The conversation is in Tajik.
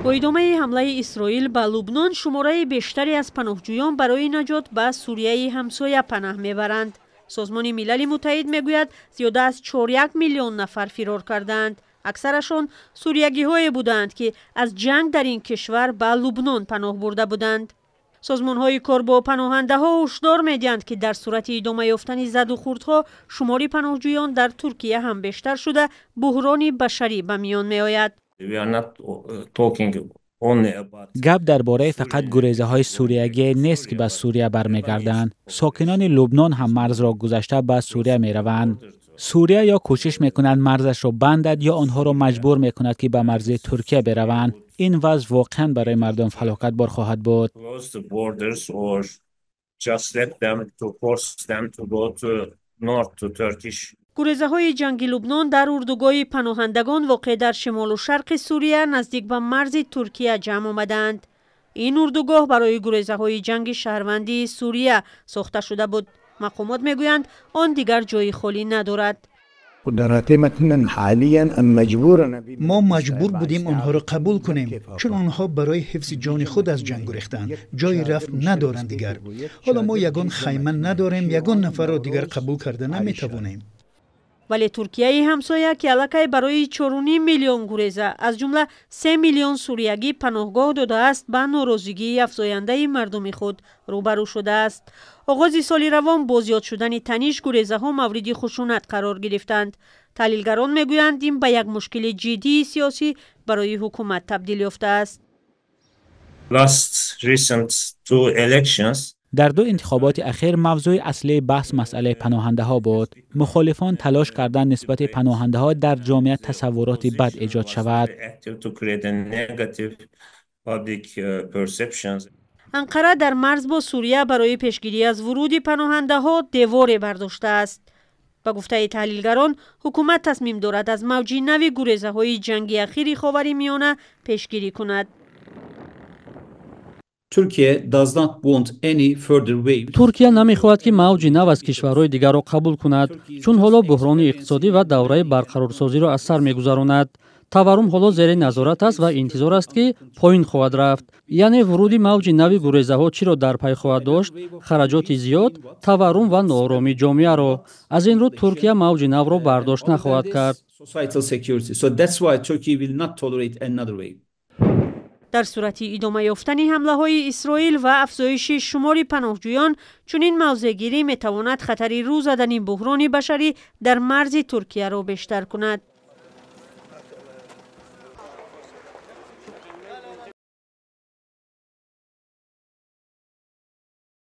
Бо идомаи ҳамлаи Исроил ба Лубнон, шумораи бештаре аз паноҳҷӯён барои наҷот ба Сурияи ҳамсоя панаҳ мебаранд. Созмони Милали Муттаҳид мегӯяд, зиёда аз 4,1 миллион нафар фирор кардаанд. Аксарашон суриягиҳое буданд, ки аз ҷанг дар ин кишвар ба Лубнон паноҳ бурда буданд. Созмонҳои кор бо паноҳандаҳо ҳушдор медиҳанд, ки дар сурати идома ёфтани задухӯрдҳо шумори паноҳҷӯён дар Туркия ҳам бештар шуда, буҳрони башарӣ ба миён меояд. Гап дар бораи фақат гурезаҳои суриягие нест, ки ба Сурия бармегарданд. Сокинони Лубнон ҳам марзро гузашта ба Сурия мераванд. Сурия ё кӯшиш мекунад марзашро бандад, ё онҳоро маҷбур мекунад, ки ба марзи Туркия бераванд. Ин вазъ воқеан барои мардум фалокатбор хоҳад буд. Just let them to force them to go to north, to Turkish. Гурезаҳои ҷанги Лубнон дар урдугоҳи паноҳандагон, воқеъ дар шимолу шарқи Сурия, наздик ба марзи Туркия ҷамъ омадаанд. Ин урдугоҳ барои гурезаҳои ҷанги шаҳрвандии Сурия сохта шуда буд. Мақомот мегӯянд, он дигар ҷои холӣ надорад. Мо маҷбур будем онҳоро қабул кунем, чун онҳо барои ҳифзи ҷони худ аз ҷанг гурехтанд, ҷои рафт надоранд дигар. Ҳоло мо ягон хайма надорем, ягон нафарро дигар қабул карда наметавонем. Вале Туркияи ҳамсоя, ки аллакай барои 4,5 миллион гуреза, аз ҷумла 3 миллион суриягӣ, паноҳгоҳ додааст, ба норозигии афзояндаи мардуми худ рӯбарӯ шудааст. Оғози соли равон бо зиёд шудани таниш гурезаҳо мавриди хушунат қарор гирифтанд. Таҳлилгарон мегӯянд, ин ба як мушкили ҷиддии сиёсӣ барои ҳукумат табдил ёфтааст. Last recent two elections. Дар ду интихоботи ахир мавзӯи аслии баҳс масъалаи паноҳандаҳо буд. Мухолифон талош карданд, нисбати паноҳандаҳо дар ҷомеа тасаввуроти бад эҷод шавад. Active to create a negative public perceptions. Анқара дар марз бо Сурия барои пешгирӣ аз вуруди паноҳандаҳо деворе бардоштааст. Ба гуфтаи таҳлилгарон, ҳукумат тасмим дорад аз мавҷи нави гурезаҳои ҷанги ахири Ховари Миёна пешгирӣ кунад. Turkey does not want any further wave. Туркия намехоҳад, ки мавҷи нав аз кишварҳои дигарро қабул кунад, чун ҳоло буҳрони иқтисодӣ ва давраи барқарорсозиро аз сар мегузаронад. Таваррум ҳоло зери назорат аст ва интизор аст, ки поин хоҳад рафт. Яъне вуруди мавҷи нави гурезаҳо чиро дар пай хоҳад дошт? Хараҷоти зиёд, таваррум ва нооромии ҷомеаро. Аз ин рӯ Туркия мавҷи навро бардошт нахоҳад кард. Societal security. So that's why Turkey will not tolerate another wave. Дар сурати идома ёфтани ҳамлаҳои Исроил ва афзоиши шумори паноҳҷӯён, чунин мавзеъгирӣ метавонад хатари рӯ задани буҳрони башарӣ дар марзи Туркияро бештар кунад.